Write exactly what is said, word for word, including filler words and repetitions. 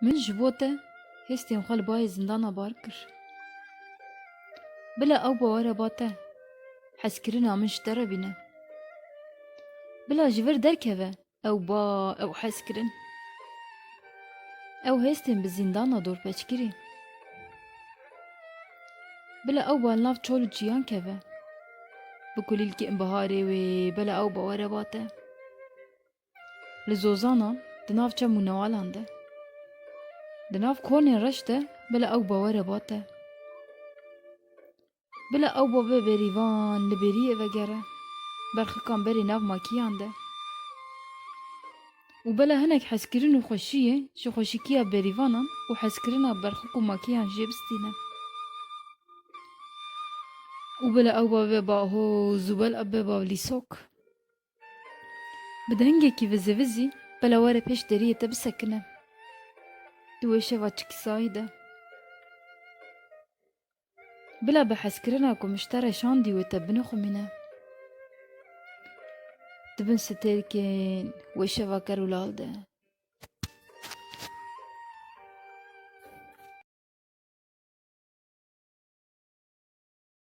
Min ji bo te hêstên xwe li bayê zindana bar kir. Bila ew ba were ba te, hezkirina min ji te re bîne. Bila ji vir derkeve ew ba, ew hezkirin. Ew hêstên bi zîndana dorpeçkirî. Bila ew ba li nav çol û çiyan keve. Bi kulîlkên biharê wê, bila ew ba were ba te. Li zozanan, di nav çem û newalan de. Di nav konên reş de, bila ew ba were ba te. Bila ew ba be berîvan, li bêriyê vegere. Berxikan berê nav makiyan de. Û bila hinek hezkirin û xweşiyê ji xweşikiya berîvanan û hezkirina berxik û makiyan jê bistîne. Û bila ew ba be bahoz û bila be bavlîsok. Bi dengekî vizivizî bila were pêş deriyê te bisekine. Di wê şeva çikîsayî de. Bila bi hezkirina ku min ji te re şandî wê te binixumîne. Di bin stêrkên wê şeva ker û lal de.